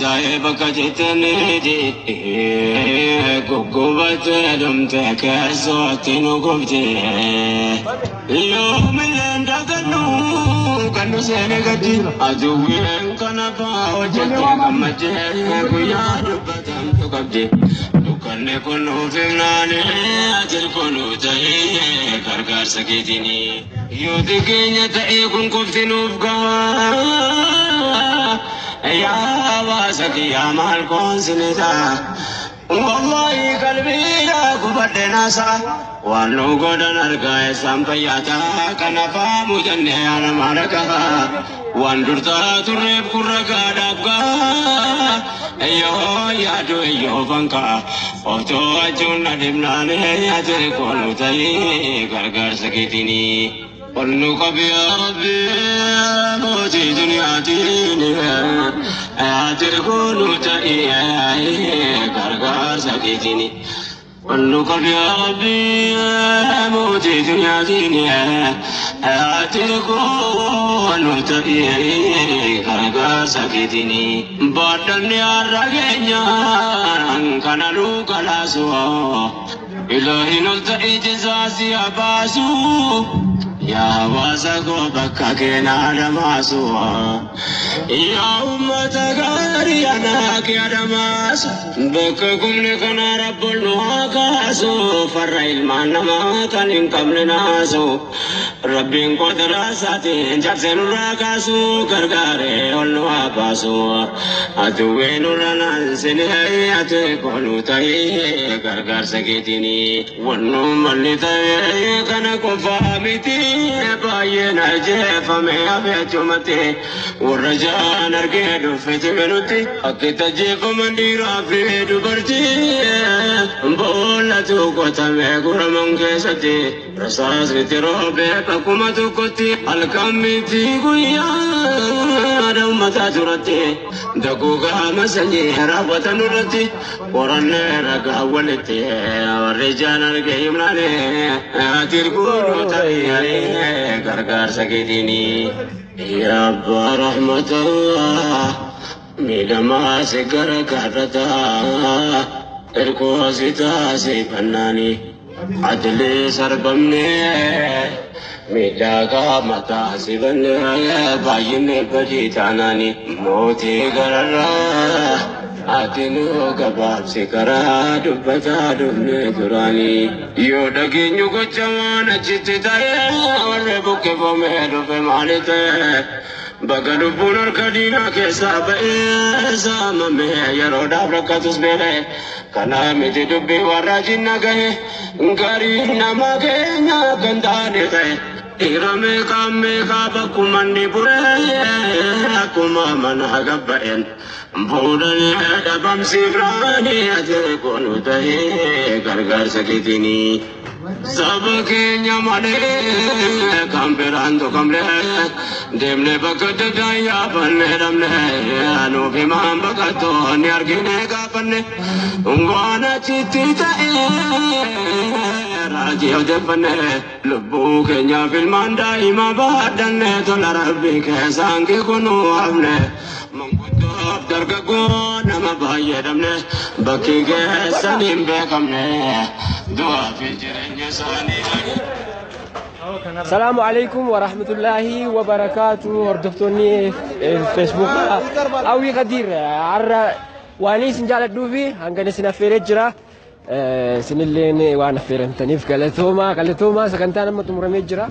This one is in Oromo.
Madaa'ee bakka jettaniiti guggubattee dhumte keessootti nu gubde. Yoomillee dagannu kan nu seene gadi aduwween kana faa hojjette gammachee guyyaa dubbatamtu qabdi. Dukkanni kun nuuf himnaani ati kun ta'ee gargaarsa keetiini. Yoo xiqqeenya ta'ee kun qofti nuuf gahaa. Yaa hawaasa kiyyaa maal koonsinita. Wallahi qalbiidha gubadhe naasa. Waan nu godhan argaa isaan fayyaata. Kanaafaa mujannee yaana maal. Waan durtaa turreef kun ragaadhaaf gaa. Yoo yaadu yoo fankaa. Of to'achuun na dhibnaanee ati koonu ta'ee gargaarsa keetiini. Qonnu qabi yaa Rabbi mootii duniyaatiin ati koonu ta'ee gargaarsa keetiini. Qonnu qabi yaa Rabbi mootii duniyaatiin ati koonu ta'ee gargaarsa keetiini. Baadhanni har'a keenyaan kana nu kalaasu. Ilaahin ol ta'ee jazaasii abaasu. Yaa hawaasa koo bakka keenaa dhamaasu. Yaa uummata gaarii anaa kee adamaasu. Bakka gumni kana rabboon nu haa kaasu. Farra ilmaan namaa kan hin qabne naasu. Rabbiin qotiraa isaatiin cabsee nurraa kaasu. Gargaaree ol nu haa baasu. Aduwwee nurra naansinee ati koonu ta'ee gargaarsa keetiini. Wannummanni ta'ee kana qofaa miti. Baay'een ajjeefame hafeechumatti warra jaan argee dhuffete nutti akka itti ajjeefaman dhiiraa fi dubartii boollatu qotame guraman keessatti rasaasni roobee bakkuma tokkotti halkan miti guyyaa uummataa turatti daguugaa sanyii raawwatan irratti qorannee ragaa walitti warri jaan argee himnaane ati godhu ta'ee gargaarsa keetiini. Yaa abbaa rahmataa miidhamaa si gargaarrataa ergoo si taasifannaani adilii sarbamnee miidhaa qaama taasifannee baay'inni badii taanaani mootii gararraa ati nu gabaabsi karaa dubbataa dhufnee duraanii yoo dhageenyu gocha waan achitti ta'e warri buqqifamee dhufe maali ta'e baga lubbuun harka diinaa keessaa ba'ee saamamee yeroodhaaf rakkatus beela'e kanaa miti dubbii warra jinna gahe garii nama keenya kan taane ta'e. Dhiira meeqaa meeqaa bakkuma inni bu'ee akkuma mana gabba'een fuudhanii dhabamsiifraanii ati koonu ta'ee gargaarsa keetiini. Saba keenya malee kan biraan tuqamne deemnee bakka adda addaa yaafannee dhabne nuuf himaan baqattoonni argine gaafanne waan achitti ta'e raajii odeeffanne lubbuu keenyaaf ilmaan daa'ima baadhanne tola rabbii keessaan kunuu hafne manguddoof dargaggoo nama baay'ee dhabne bakki keessan hin beekamne du'aa fi jireenya isaanii. Salaamu alaikum wa rahmatullahi wa barakaatu. Hordoftoonni Facebook Hawwii Kadiir, har'a waan isin jaaladhuu fi hanga isin affeeree jira. Isinilleen waan affeeramtaniif galatoomaa, galatoomaa. Sagantaan amma xumuramee jira.